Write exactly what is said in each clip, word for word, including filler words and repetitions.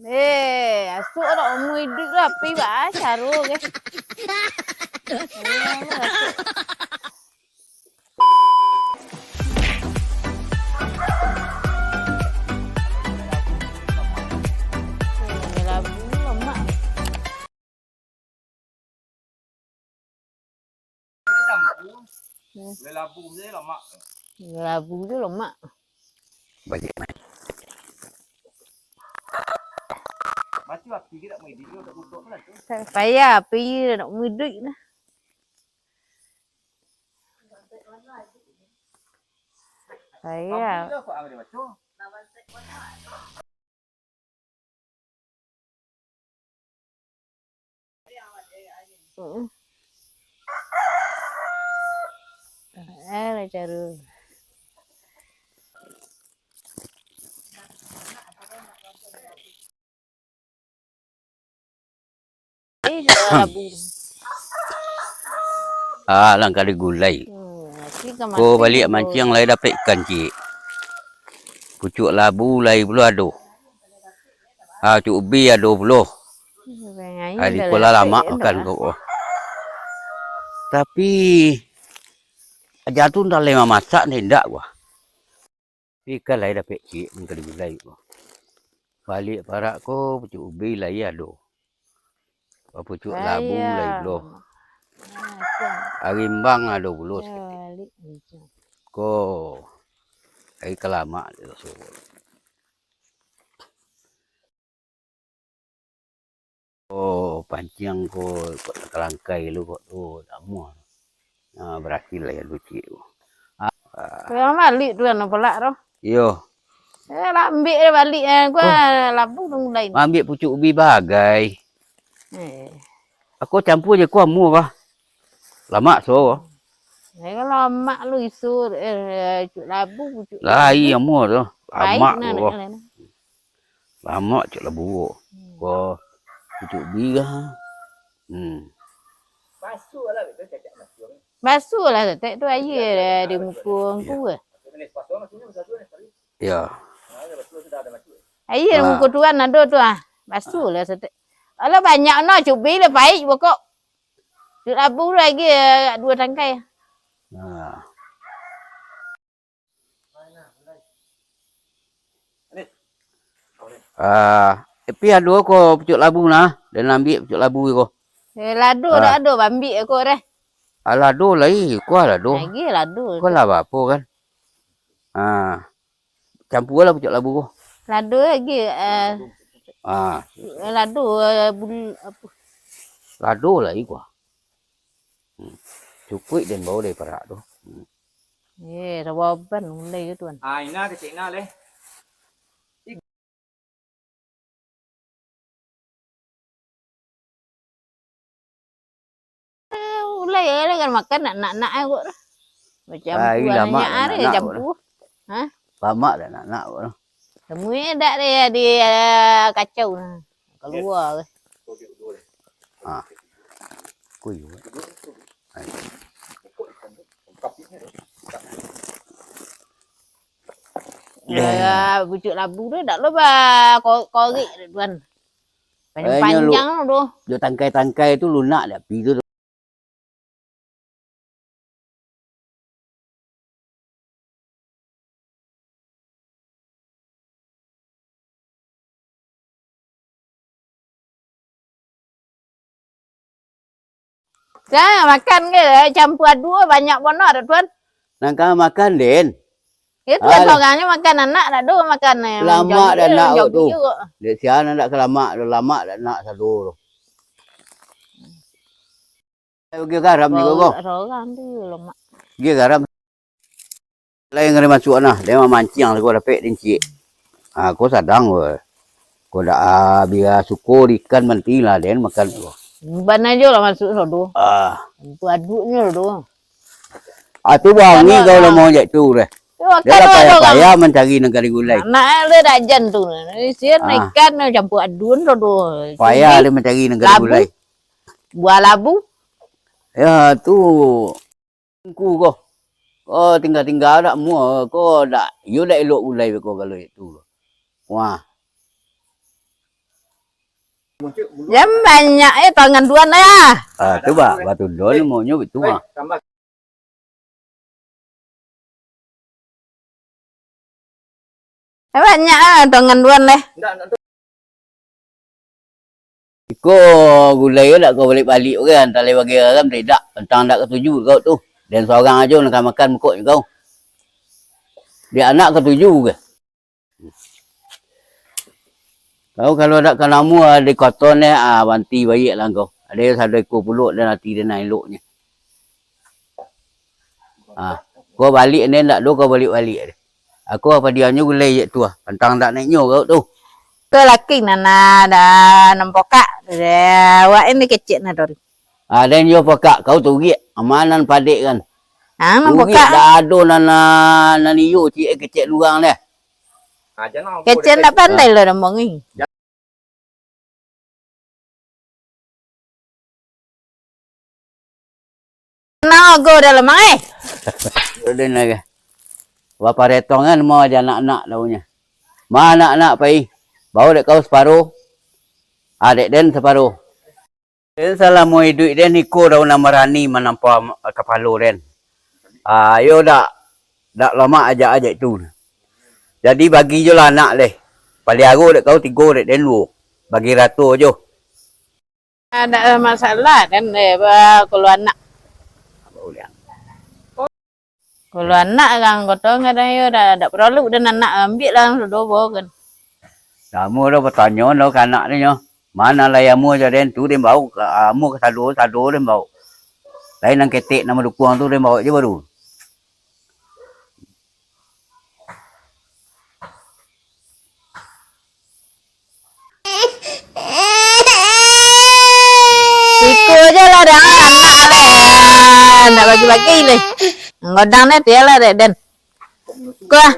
Eh, asuak dak umua iduik tu, api baa caro ke? Eh, labu lamak. Hmm. Labu tu lamak. Baliak, man. Mati api ke dak maiduik, dak butok lah tu. Payah api dak maiduik lah. Payah. Api dah, kok ang dia baco? Mm-mm. Eh, lah caru. Eh, sudah labu. Ah, langkah digulai. Hmm, nanti ka Ko makan baliak tu. Mancing lai dapek ikan ciek. Pucuak labu lai pulo ado. Ah, pucuak ubi ado pulo. Hmm, ah, di dah kolah dapek lamak tu makan dah. Ko. Tapi, aja tu entah lai mamasak ni indak ko. Ikan lai dapek ciek, mangko digulai ko. Baliak parak ko, pucuak ubi lai ado. Pucuak labu lai pulo. Arimbang ado pulo saketek. Ko, ari ka lamak tu raso. Oh, panciang ko, kok takalangkai lu kok tu, dak muah. Ah, barasil lah ya lucu tu. Ah, ah. Kau baliak tu kan, palak tu. Iyo. Eh, lah ambiak dia baliak, eh. Gua labu tu mulai. Ambiak pucuak ubi bagai. Eh. Aku campur je, aku amuah bah. Lamak so. Eh, lamak lu isu, eh, pucuak labu, pucuak labu. Lah, iya amuah tu. Lamak tu. Lamak cak labu. Hmm. Ko pucuak ubi kah? Hmm. Basuh lah saketek tu aia di muko angku. Iyo. Aia di muko tuan ado tu ah. Basuh lah saketek. Alah banyak no, cubi lah paik pokok. Pucuak labu tu lagi, eh, duo tangkai. Nah. Ah, tapi ado ko pucuak labu nah, den ambiak pucuak labu ko. Eh, lado dak ado, ambiak ko deh. Ah, lado lai, ko lado. Lagi lado. Ko lah apo kan? Ah. Campua lah pucuak labu ko. Lado lagi, eh. Ah. Lado, eh, bul-, apo? Lado lai ko. Hmm. Cukuik den bawa dari parak tu. Hmm. Eh, sawaban mulai ke tuan. Ah, ina kecil ina leh. Eh, ulai, ulai kan makan nak, nak, nak, eh, kok tu. Macam ai, lamak nak, nak, nak, kok tu. Hah? Lamak dah nak, nak, kok tu. Temui dak dia di, eh, kacau nah. Kalua ke. Ah. Kuyu. Ai. Ya, pucuak labu tu dak lo ba ko-, korek tu, tuan. Panjang-panjang tu. Jo tangkai-tangkai tu lunak dak pi tu. Dah makan ke? Campua aduah banyak bana dak, tuan? Nan ka makan, den. Itu sorangnyo makan anak, dak ado makan, eh, lamak dah nak tu. Dek sia nan dak kalamak tu, lamak dah nak sado tu. Bagi garam jugo ko. Sorang tu lamak. Bagi garam. Lain kali masuak nah, dia mamanciang ko dapek den ciek. Ha, ko sadang ko. Ko dak, ah, bia suko di ikan manti lah den makan ko. Bana jo lah masuak sado. Ah. Tu aduknyo tu. Ah, tu wangi kau lah mau jak tu deh. Dia lah payah-payah mancari nagari gulai. Anak dia dah jan tu. Isian ikan campur adun tu tu. Payah dia mancari nagari gulai. Buah labu. Ya, tu. Ku ko. Ko tingga-tingga dak mua, ko dak, iyo dak elok gulai ko kalau itu. Wah. Jan banyak, eh, tangan duan lah. Ah, tu bah, batundo ni maunya itu mah. Eh, banyak ah, tangan duan leh. Iko gulai ko dak kau baliak-baliak, antah lai bagi garam, antah idak, antah ndak katuju kau tu. Den surang ajo nan ka makan mukok kau. Dek anak katuju ke? Kau kalau dak ka namuah di koto neh, ah, banti baiak lah kau. Ado sado iko pulo dan ati den nan eloknyo. Ah, kau baliak neh ndak do kau baliak-baliak deh. Aku apa dianyo gulai je tu ah. Pantang dak naiknyo kau tu. Kau laki nana dah nampokak. Dah, awak ini kecek nah dori. Ah, den yo pokak kau tu giak. Amanan padek kan. Ah, nampokak. Dak ado nana nan iyo ciek kecek lurang deh. Kecek ndak pandai lo dambang ni. Nah, go dalam eh. Den lagi. Baparetongan mo aja anak-anak daunyo. Ma anak-anak pai. Bau dek kau saparo. Adek den saparo. Den salamo iduik den iko daun nan barani manampa kapalo den. Ah, ayo dak, dak lamak ajak-ajak tu. Jadi bagi jo lah anak deh. Paliaro dek kau tigo dek den duo. Bagi rato jo. Dak masalah den deh, ba-, kalau anak. Kalau anak urang koto kadang yo dak, dak paralu den anak ambiak lah sudah bo kan. Samo dah batanyo dah ka anak tu nyo. Mana lai amuah jo den tu den bau, ka-, amuah ka sado, sado den bau. Lain nan ketek nan madukuang tu den bau je baru. Iko je lah dah, anak lah. Ndak bagi-bagi leh. Ngodang deh, dia lah dek den. Kuah.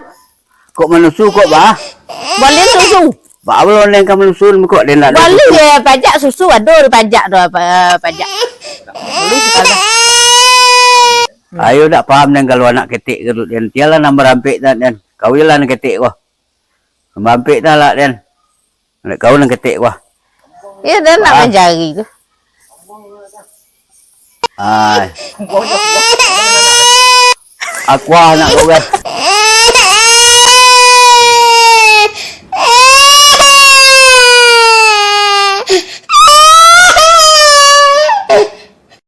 Kok manusu kok, bah? Boleh susu. Bah, belum den ka manusu, kok den nak Boleh susu? Ya, pajak susu, aduh, pajak tu apa, pajak. Boleh sekali. Ayo, dak paham den kalau anak ketek ke tu, den. Tialah nan barampek dah, den. Kau je lah nan ketek, wah. Mampik dah lah, den. Nak kau nan ketek, wah. Ya, den nak Ah. Manjari tu. Ai. Aku ah nak kau, kan.